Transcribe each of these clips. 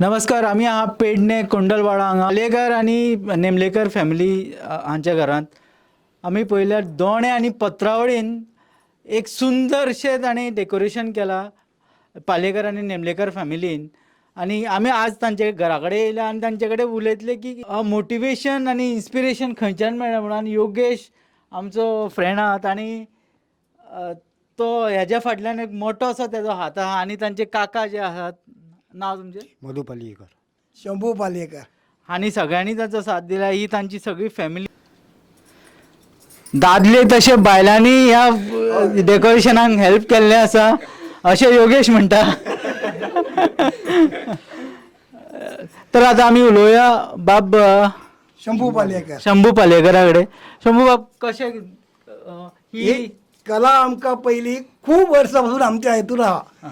नमस्कार, आमी आहा पेडणे कुंडलवाडा हांगा पालयेकर आनी नेमलेकर फॅमिली हांच्या घरांत. आमी पळयल्यार दोणे आनी पत्रावळीन एक सुंदरशें तांणी डेकोरेशन केलां पालयेकर आनी नेमलेकर फॅमिलीन. आनी आमी आज तांचे घरा कडेन येयल्या आनी तांचे कडेन उलयतले की मोटिवेशन आनी इन्स्पिरेशन खंयच्यान मेळ्ळें म्हणून. आनी योगेश आमचो फ्रेंड आहा, तांणी तो हेज्या फाटल्यान एक मोटो असो तेजो हात आहा. आनी तांचे काका जे आसात, नांव तुमचें? मधू पालयेकर. शंभू पालयेकर. आनी सगळ्यांनी तांचो साथ दिला. ही तांची सगळी फॅमिली, दादले तशे बायलांनी ह्या डेकोरेशनाक हेल्प केल्लें आसा अशें योगेश म्हणटा. तर आतां आमी उलोवया बाब शंभू पालयेकर. शंभू पालयेकरा कडेन. शंभू बाब, कशें ही ही कला आमकां पयलीं खूब वर्सां पासून आमच्या हितून आहा,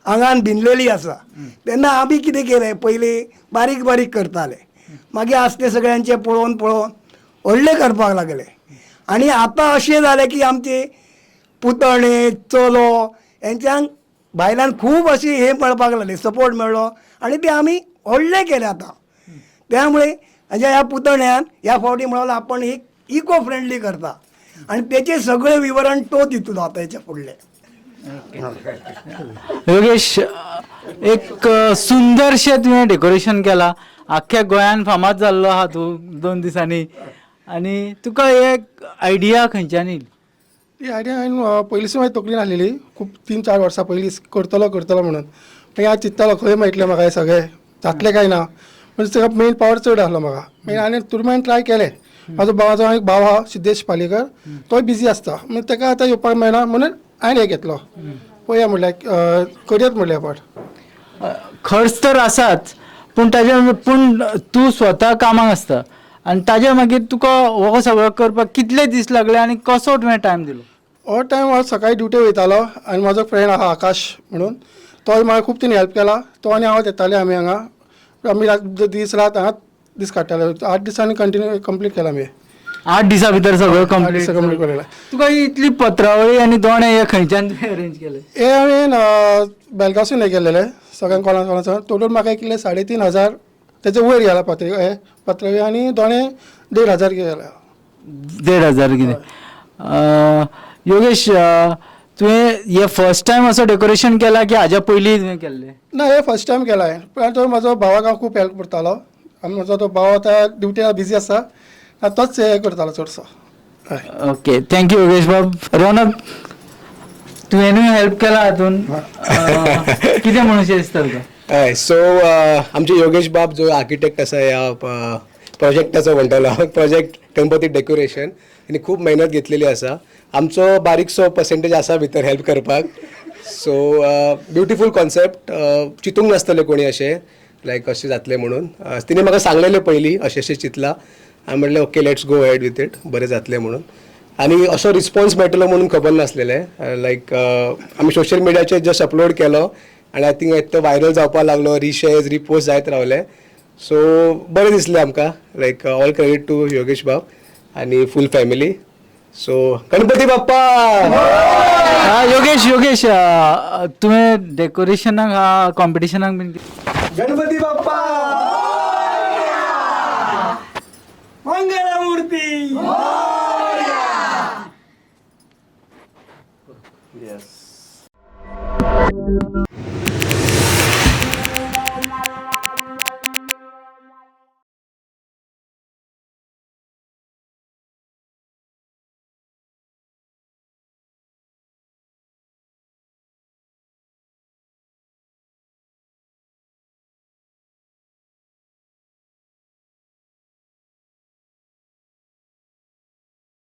आंगान भिनलेली आसा. तेन्ना आमी कितें केलें, पयलीं बारीक बारीक करताले, मागीर आस्ते सगळ्यांचें पळोवन पळोवन व्हडलें करपाक लागले. आनी आतां अशें जालें की आमचे पुतणे चलो हेंच्यांक भायल्यान खूब अशी हें मेळपाक लागली, सपोर्ट मेळ्ळो आनी ते आमी व्हडलें केलें आतां. त्यामुळे म्हणजे ह्या पुतण्यान ह्या फावटी म्हणलं आपण एक इको फ्रेंडली करता आनी तेचें सगळें विवरण तो दितलो आतां हेच्या फुडलें. योगेश, एक सुंदरशें तुवें डेकोरेशन केलां. आख्ख्या गोंयान फामाद जाल्लो आहा तूं 2 दिसांनी. आनी तुका एक आयडिया खंयच्यान येयली? ती आयडिया हांवें पयलींसून म्हाजी तकलीन आसलेली, खूब 3-4 वर्सां पयलीं करतलो करतलो म्हणून. मागीर हांव चिंत्तालो खंय मेळटलें म्हाका हें सगळें, जातलें काय ना. म्हणजे ताका मेन पावर चड आसलो म्हाका मागीर हांवें तुरमेन ट्राय केलें. म्हाजो भावाचो एक भाव आहा सिद्धेश पालयेकर, तोय बिजी आसता, मागीर ताका आतां येवपाक मेळना म्हणून हांवें हें घेतलो. पळोवया म्हणल्यार, करयात म्हणलें फावट. खर्च तर आसाच, पूण ताजे पूण तूं स्वता कामाक आसता आनी ताजे मागीर तुका हो सगळो करपाक कितले दीस लागले आनी कसो तुवें टायम दिलो? हो टायम हांव सकाळी ड्युटे वयतालो आनी म्हाजो फ्रेंड आहा आकाश म्हणून, तोय म्हाका खूब तेणी हेल्प केला. तो आनी हांव येताले, आमी हांगा आमी रात दीस रात हांगा दीस काडटाले. 8 दिसांनी कंटिन्यू कंप्लीट केला आमी. 8 दिसां भितर सगळं 8 कंप्लीट? दिसां कंप्लीट केलें. तुका ही इतली पत्रावळी आनी दोणे हे खंयच्यान तुवें अरेंज केले? हे हांवें बेलगांवसून हे केलेले सगळ्यांक कोणा कोणाचो. टोटल म्हाका एक 3500 तेचे वयर गेला पत्रे, हे पत्रवी आनी दोणे 1500 गेला. 1500 कितें. योगेश, तुवें हे फर्स्ट टायम असो डेकोरेशन केला की हाज्या पयलीं तुवें केल्लें? ना, हे फर्स्ट टायम केला हांवें, पण तो म्हाजो भावाक हांव खूब हेल्प करतालो आनी म्हजो तो भाव आतां ड्युटी बिजी आसा, तोच हे करतालो चडसो, हय. ओके, thank you Yogesh बाब. रोनक, तुवेंनूय हेल्प केला हातून. कितें म्हणून दिसता तुका? हय, सो आमचे योगेश बाब जो आर्किटेक्ट आसा ह्या प्रोजेक्टाचो म्हणटलो हांव, प्रोजेक्ट गणपती डेकोरेशन, तेणी खूब मेहनत घेतलेली आसा. आमचो बारीकसो पर्सेंटेज आसा भितर हेल्प करपाक. सो ब्युटिफूल कॉन्सेप्ट, चिंतूंक नासतलें कोणी अशें लायक अशें जातलें म्हणून. तिणें म्हाका सांगलेलें पयलीं अशें अशें चिंतलां. हांवें म्हणलें, "Okay, let's go ahead with it, बरें जातलें" म्हणून. आनी असो रिस्पॉन्स मेळटलो म्हणून खबर नासलेलें. लायक आमी सोशल मिडियाचेर जस्ट अपलोड केलो आनी I think तो व्हायरल जावपाक लागलो, रिशेर्स रिपोस्ट जायत रावले. सो बरें दिसलें आमकां. लायक ऑल क्रेडीट टू योगेश बाब आनी full family. So Ganpati Bappa! हा योगेश, योगेश, तुवें डेकोरेशनाक कॉम्पिटिशनाक बीन गणपती बाप्पा, मंगलमूर्ती. येस.